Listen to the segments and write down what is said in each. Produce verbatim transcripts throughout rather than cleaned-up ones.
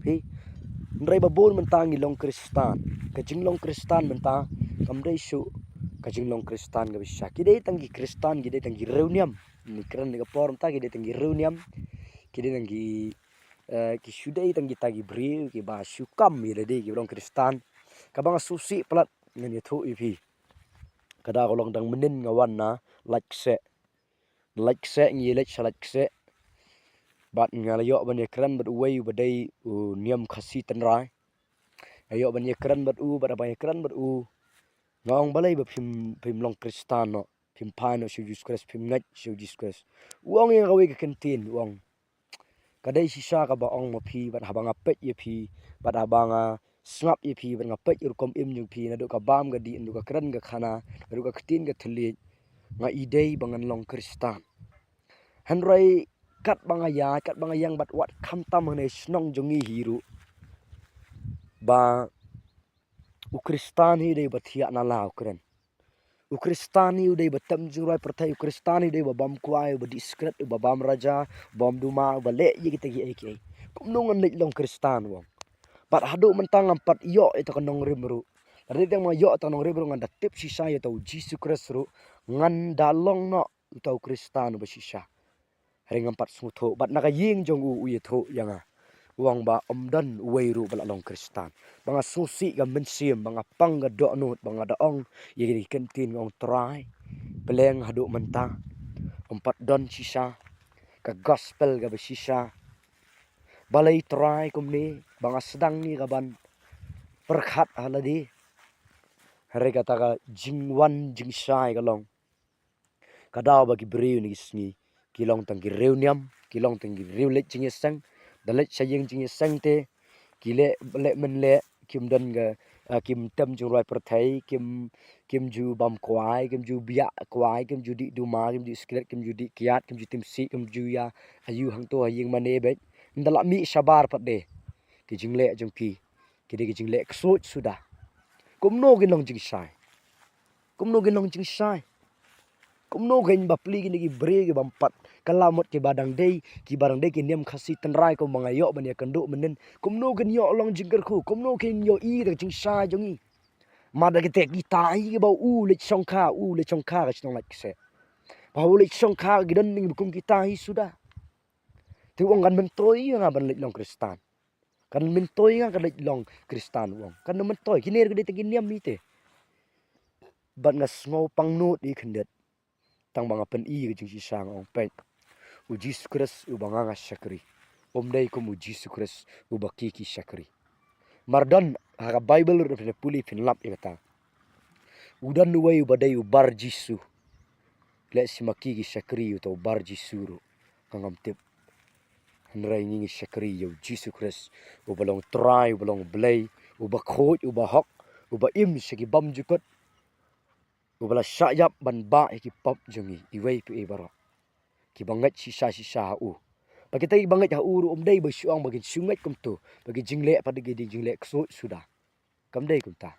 phi. Hynrei ba bun mynta ngi long Khristan. Ka jinglong Khristan mynta kam dei shuh ka jinglong Khristan kaba shisha. Ki dei tang ki Khristan, ki dei tang ki riewniam. Ngi kren ïa ka por mynta ki dei tang ki riewniam. Ki dei tang ki, eh, ki shu dei tang kita ki briew kiba shu kam ïa lade kiba long Khristan. Kaba nga sngewsih palat ngan ïathuh ïa phi. Ka daw ka long dang mynnin nga wan na Laitksheh. Laitksheh, ngi leit sha Laitksheh. Bad nga la ïoh ban ïakren bad uwei uba dei u niam Khasi tynrai. Nga ïoh ban ïakren bad u, bad haba nga ïakren bad u, nga ong, balei ba phim, phim long Khristan noh, phim phai noh sha u Jisu Khrist, phim ngeit sha u Jisu Khrist. U ong ïa nga kawei ka kyntien, u ong, ka dei shisha kaba ong ma phi, bad haba nga peit ïa phi, bad haba nga sngap ïa phi, bad nga peit ïa rukom im jong phi, naduh ka bam ka dih, naduh ka kren ka khana, naduh ka ktien ka thylliej, nga i dei ba ngan long Khristan. Hynrei katba nga ïaid, katba nga ïeng, bad wat khamtam hangne shnong jong ngi hi ruh, ba u Khristan hi dei ba thiah na la u kren. U Khristan hi u dei ba tem jingrwai pyrthei, u Khristan hi u dei ba bam kwai, uba dih sikret, uba bam raja, bam duma, uba leh ïa kita kiei kiei. Kumno ngan leit long Khristan, u ong. Bad haduh mynta ngam pat ïoh ïa ta ka nongrim ruh. Lada dang ma ïoh ta ka nongrim ruh ngan da tip shisha ïa uta u Jisu Khrist ruh, ngan da long noh uta u Khristan uba shisha. Hynrei ngam pat sngewthuh, bad na ka ïing jong u u ïathuh ïa nga, u ong ba ym don uwei ruh ba la long Khristan. Ba nga sngewsih ka mynsiem, ba nga pang ka dohnud, ba nga da ong ïa kine ki kyntien, nga ong, Trai, pleng haduh mynta ym pat don shisha ka gospel kaba shisha. Balei Trai kumne, ba nga sdang ïa ka ban pyrkhat ha lade. Hynrei kata ka jingwan jingshai ka long, ka daw ba ki briew kine ki sngi ki long tang ki riewniam, ki long tang ki riew leit jingïaseng. Da leit sha ïing jingïaseng te ki leh, leh men leh, kim don ka, ah, kim tem jingrwai pyrthei, kim, kim ju bam kwai, kim ju biah kwai, kim ju dih duma, kim ju dih sikret, kim ju dih kiad, kim ju tim sih, kim ju ïa ayu hangto ha ïing mane beit. Ynda la mih shabar pat de, ki jingleh jong ki, ki dei ki jingleh ksuid suda. Kumno kin long jingshai? Kumno kin long jingshai? Kumno kin bapli kine ki briew ki bym pat kylla mut kiba dang dei, kiba dang dei ki niam Khasi tynrai kumba nga ïoh ban ïakynduh mynnin? Kumno kin ïoh long jingkyrkhu? Kumno kin ïoh i da ka jingshai jong ngi? Mada kita kita hi kiba u leit shongkha, u leit shongkha ka shnong Laitksheh. Ba u leit shongkha ki don ning kum kita hi suda. Te u ong kan myntoi ïa nga ban leit long Khristan. Kan myntoi ïa nga ka leit long Khristan, u ong. Kan myntoi, kine ruh ki dei tang ki niam hi te. Bad nga sngew pangnud ïa khyndiat. Tang ba nga pyni ka jingshisha, nga ong, peit, u Jisu Khrist uba nga nga shakri, um dei kum u Jisu Khrist uba ki ki shakri. Mar don ha ka Baibl ruh, phin pule phin lap ïa kata. U don uwei uba dei u Bar Jisu. Lehse ma ki ki shakri ïa uta u Bar Jisu ruh, ka ngam tip. Hynrei ngi ngi shakri ïa u Jisu Khrist, uba long Trai, uba long Blei, uba khuid, uba hok, uba im sha ki bymjukut, uba la shah ïap ban bah ïa ki pop jong ngi, iwei pa iwei baroh kiba ngeit shisha shisha ha u. Ba kita kiba ngeit ha u ruh um dei ba shu ong ba kin shu ngeit kumto, ba ki jingleh pat ki dei jingleh ksuid suda. Kam dei kumta.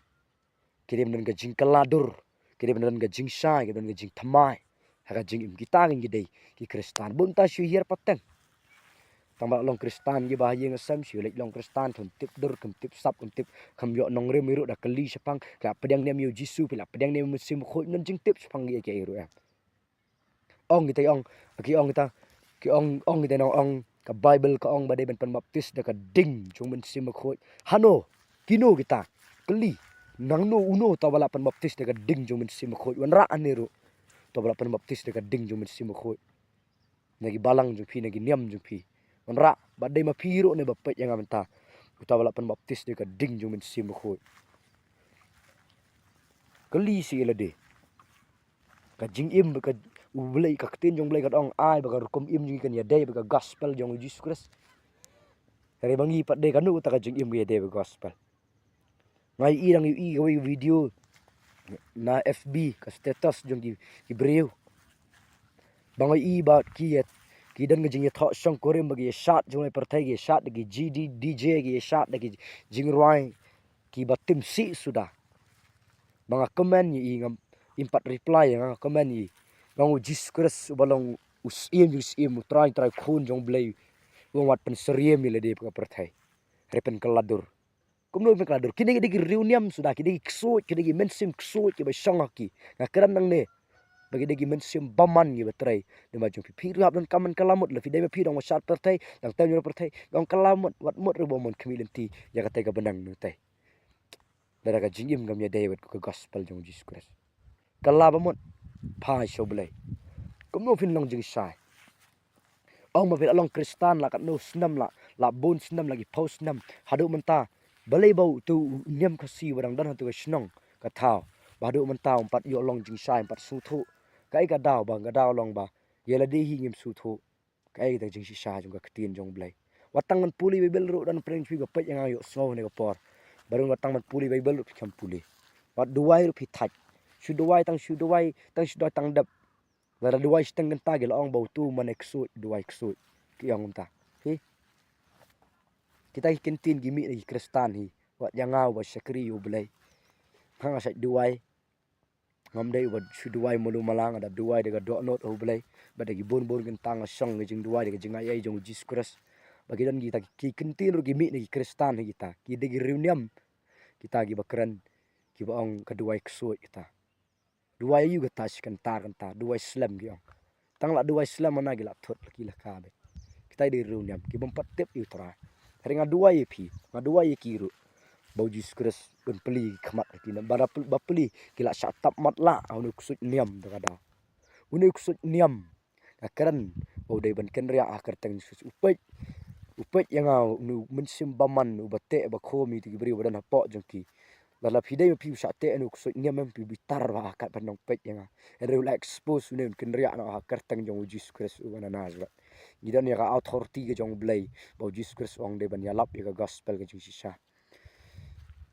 Ki dei ban don ka jingkylla dur, ki dei ban don ka jingshai, ki dei ban don ka jingthymmai ha ka jingim. Kita ngin ki dei ki Khristan. Bun ta shu hiar pateng. Tang ba long Khristan kiba ha ïing ha sem, shu leit long Khristan, kim tip dur, kim tip sap, kim tip, kim ïoh nongrim hi ruh. Da kylli shaphang, phi la pdiang niam ïa u Jisu, phi la pdiang niam ïa u Mynsiem Bakhuid, ym don jingtip shaphang kiei kiei ruh em. Ong kita, ong, ki ong kita, ki ong, ong kita, nong ong, ka Baibl ka ong ba dei ban pynbaptis da ka ding jong u Mynsiem Bakhuid. Hano, kino kita? Kylli, nangno, uno uta ba la pynbaptis da ka ding jong u Mynsiem Bakhuid? Wanrah hangne ruh, uta ba la pynbaptis da ka ding jong u Mynsiem Bakhuid na ki balang jong phi, na ki niam jong phi. Wanrah, bad dei ma phi ruh ne ba peit ïa nga mynta, uta ba la pynbaptis da ka ding jong u Mynsiem Bakhuid. Kylli sha ïa lade. Ka jingim ba ka, u Blei, ka ktien jong u Blei ka ong, ai ba ka rukom im jong ngi kan ïadei bad ka gospel jong u Jisu Khrist. Hynrei ba ngi pat, dei kano kata ka jingim ba ïadei bad ka gospel? Nga ïohi, dang ïohi kawei ka video na F B, ka status jong ki, ki briew, ba nga ïohi ba ki ïa, ki don ka jingïathoh shongkurim, ba ki ïashad jingrwai pyrthei, ki ïashad da ki G D, D J, ki ïashad da ki jingrwai kiba tim sih suda. Ba nga comment ïa i, ngam, im pat reply ïa nga, nga comment ïa i. Nga ong, u Jisu Khrist uba long u Syiem jong syiem, u Trai trai, Khun jong u Blei, u ong wat pynsyriem ïa lade bad ka pyrthei. Hynrei pynkylla dur. Kumno pynkylla dur? Kine ki dei ki riewniam suda, ki dei ki ksuid, ki dei ki mynsiem ksuid kiba shong ha ki. Nga kren nangne ba ki dei ki mynsiem bymman kiba trei. Namar jong phi, phi ruh hap don kam ban kylla mut. La phi dei ma phi dang wan sha pyrthei, dang tei jong pyrthei, dang kylla mut, wat mut ruh ba mon khmih lynti ïa katei ka bneng nangtei. Lada ka jingim kam ïadei bad ka gospel jong Jisu Khrist. Kylla ba mut, phai sha U Blei. Kumno phin long jingshai? Ong ma phi la long Khristan la katno snem, la, la bun snem, la ki phew snem. Haduh mynta, balei ba utu u niam Khasi ba dang don ha tu ka shnong ka thaw, ba haduh mynta um pat ïoh long jingshai, um pat sngewthuh? Kaei ka daw ba, ka daw long ba ïa lade hi ngim sngewthuh? Kaei kata ka jingshisha jong ka ktien jong U Blei? Wat tang ban pule Baibl ruh, don pyrshah phi ba peit ïa nga ïohsngew ha kane ka por. Baroh wat tang ban pule Baibl ruh phi khlem pule. Wat duwai ruh phi thait. Shu duwai tang, shu duwai tang, shu duwai tang dep. Lada duwai shiteng kynta ki la ong ba utu mane ksuid, duwai ksuid, ki ong kumta. Phi, kita ki ktien ki mih na ki Khristan hi. Wat ïa nga uba shakri ïa U Blei, nga nga shait duwai. Ngam dei uba shu duwai malu mala, nga da duwai da ka dohnud ha U Blei bad da ki bun bun kynta. Nga shong ka jingduwai da ka jingai ei jong U Jisu Khrist ba ki don kita ki, ki ktien ruh ki mih na ki Khristan hi kita. Ki dei ki riewniam kita kiba kren, kiba ong ka duwai ksuid kita. Duwai aïu kata? Shi kynta ar kynta duwai slem ki ong. Tang la duwai slem, mana ki la thut, la ki la ka beit. Kita ki dei riewniam ki bym pat tip ïa U Trai. Hynrei nga duwai ïa phi, nga duwai ïa ki ruh, ba U Jisu Khrist un plie ki khmat ki, na ba, ba plie ki la shah tap matlah ha une u ksuid niam da ka daw. Une u ksuid niam. Nga kren ba u dei ban kynriah ha ka kyrteng Jisu Khrist. U peit, u peit ïa nga une u mynsiem bymman uba teh ba khum ïa ki briew ba don hapoh jong ki. Lada phi dei ma phi u shah teh une u ksuid niam, em phi bitar ba ha kat ban nang peit ïa nga. Hynrei u la expose une, un kynriah noh ha ka kyrteng jong U Jisu Khrist uba na Nasareth. Ngi don ïa ka authority ka jong U Blei ba U Jisu Khrist u ong dei ban ïalap ïa ka gospel ka jingshisha.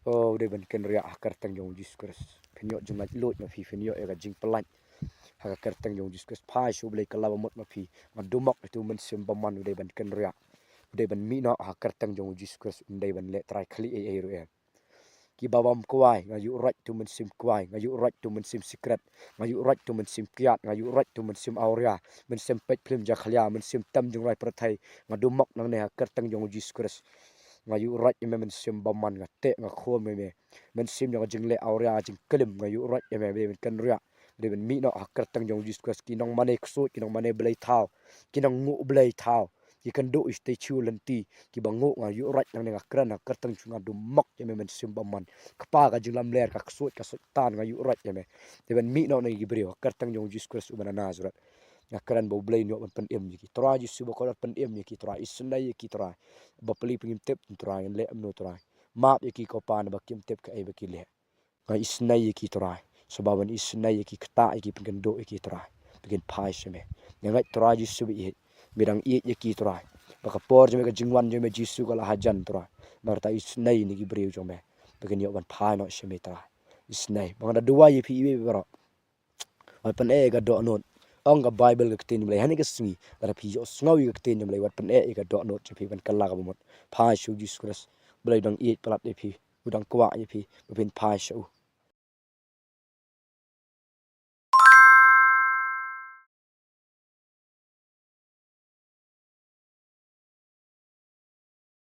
Oh, u dei ban kynriah ha ka kyrteng jong U Jisu Khrist. Phin ïoh jinglaitluid ma phi, phin ïoh ïa ka jingpyllait ha ka kyrteng jong U Jisu Khrist. Phai sha U Blei, kylla ba mut ma phi. Nga dumok ïa utu u mynsiem bymman, u dei ban kynriah. U dei ban mih noh ha ka kyrteng jong U Jisu Khrist, um dei ban leh trai khlieh ei ei ruh em. Kiba bam kwai, nga ïuhroit utu u mynsiem kwai, nga ïuhroit utu u mynsiem sikret, nga ïuhroit utu u mynsiem kiad, nga ïuhroit utu u mynsiem awria, mynsiem peit phlim jakhlia, mynsiem tem jingrwai pyrthei. Nga dumok nangne ha ka kyrteng jong U Jisu Khrist. Nga ïuhroit ïa me mynsiem bymman, nga teh, nga khum ïa me. Mynsiem jong ka jingleh awria, jingklim, nga ïuhroit ïa me, u dei ban kynriah, u dei ban mih noh ha ka kyrteng jong U Jisu Khrist. Ki nongmane ksuid, ki nongmane blei thaw, ki nongnguh blei thaw, ki kynduh ïa u statue lynti, kiba nguh, nga ïuhroit nangne, nga kren ha ka kyrteng jong U Jisu, nga dumok ïa me mynsiem bymman. Kpa ka jinglamler, ka ksuid, ka soitan, nga ïuhroit ïa me. Dei ban mih noh na ki briew ha ka kyrteng jong U Jisu Khrist uba na Nasareth. Nga kren ba U Blei un ïoh ban pynim ïa ki. Trai Jisu ba kordor, pynim ïa ki Trai. Isynei ïa ki Trai. Ba plie ba ngim tip Trai, ngin leh kumno Trai. Map ïa ki ko Pa, naba kim tip kaei ba ki leh. Nga isynei ïa ki Trai. Sngewbha ban isynei ïa ki, ktah ïa ki, pynkynduh ïa ki Trai. Ba kin phai sha me. Nga ngeit Trai Jisu ba ïeit, me dang ïeit ïa ki Trai. Ba ka por jong me, ka jingwan jong me Jisu ka la hajan Trai. Namar kata isynei ïa ki briew jong me ba kin ïoh ban phai noh sha me Trai. Isynei. Ba nga da duwai ïa phi iwei baroh. Wat pyneh ïa ka dohnud. Ong ka Baibl, ka ktien jong U Blei, ha kane ka sngi, lada phi ïohsngew ïa ka ktien jong U Blei, wat pyneh ïa ka dohnud jong phi ban kylla ka ba mut. Phai sha U Jisu Khrist. U Blei u dang ïeit palat ïa phi, u dang kwah ïa phi ba phin phai sha u.